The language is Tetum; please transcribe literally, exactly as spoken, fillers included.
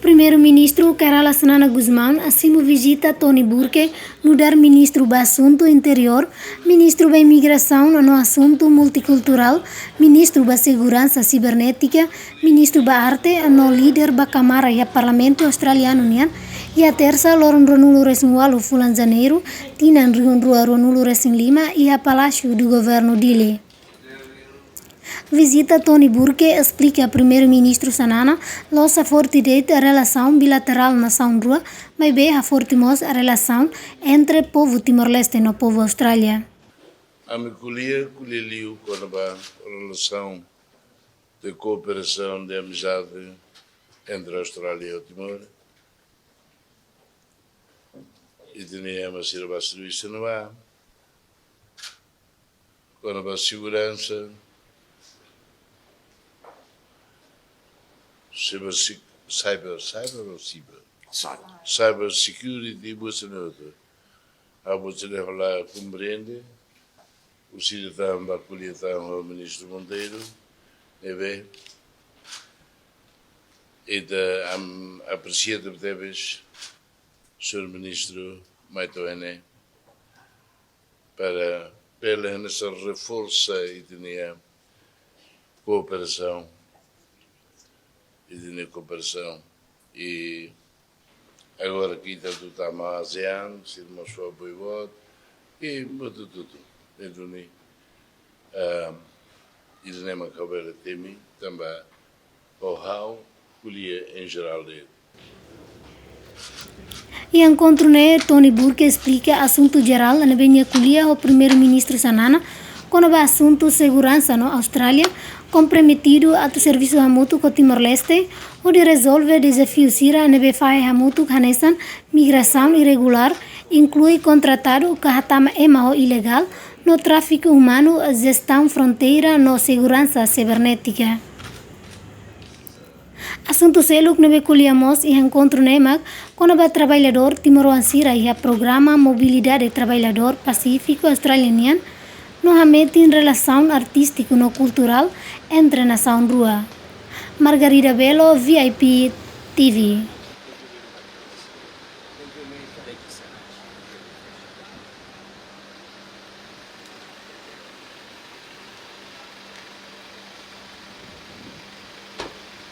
Primeiru-Ministru Kay Rala Xanana Gusmão asimi vizita Tony Burke, nu'udar Ministru ba Asuntu Interiór, Ministru ba Imigrasaun no Asuntu Multikulturál, Ministru ba Seguransa Sibernétika, Ministru ba Arte no líder ba Kamara iha Parlamentu Australianu nian, iha Tersa loron ruanulu resin ualu fulan Janeiru, tinan rihun rua ruanulu resin lima, iha Palásiu do Governu Dili. Vizita Tony Burke, esplika Primeiru-Ministru Xanana, la'ós haforte de'it relasaun bilaterál nasaun rua, maibé haforte mós relasaun entre povu Timor-Leste no povu Austrália. Ami ko'alia, ko'alia liu kona-ba relasaun de kooperasaun, de amizade entre Austrália no Timor. Ita-nia ema sira ba servisu ne'ebá. Kona-ba seguransa, cyber sec-, cyber, cyber ou cyber? Cyber. Cyber security, buat sira-ne'e hotu. Ha'u buat sira-ne'e ha'u la komprende. Ohin ita ba ko'alia tan ho Ministru Monteiro, ne'ebé ita, am, apresia tebetebes, Señór Ministru mai to'o ne'e, para pelo menos reforsa ita-nia kooperasaun, ita-nia kooperasaun. I agora ke ita atu tama ASEAN, sira mós fó apoiu boot, i buat hotu-hotu. Entaun, ah, ida-ne'e mak ha'u bele temi, tanba ho ha'u ko'alia en jerál de'it. Iha enkontru ne'e, Tony Burke esplika asuntu jerál ne'ebé nia ko'alia ho Primeiru-Ministru Xanana, kona-ba asuntu seguransa no Austrália komprometidu atu servisu hamutuk ho Timor-Leste, hodi rezolve dezafiu sira ne'ebé fahe hamutuk hanesan migrasaun iregulár, inklui kontratadu ka hatama ema ho ilegál, no tráfiku umanu, jestaun fronteira no seguransa sibernétika. Asuntu seluk ne'ebé ko'alia mós iha enkontru ne'e mak kona-ba traballadór timoroan sira iha programa mobilidade traballadór Pasífiku Austrália nian, no hametin relasaun artístiku no kulturál entre nasaun rua. Margarida Belo, V I P T V.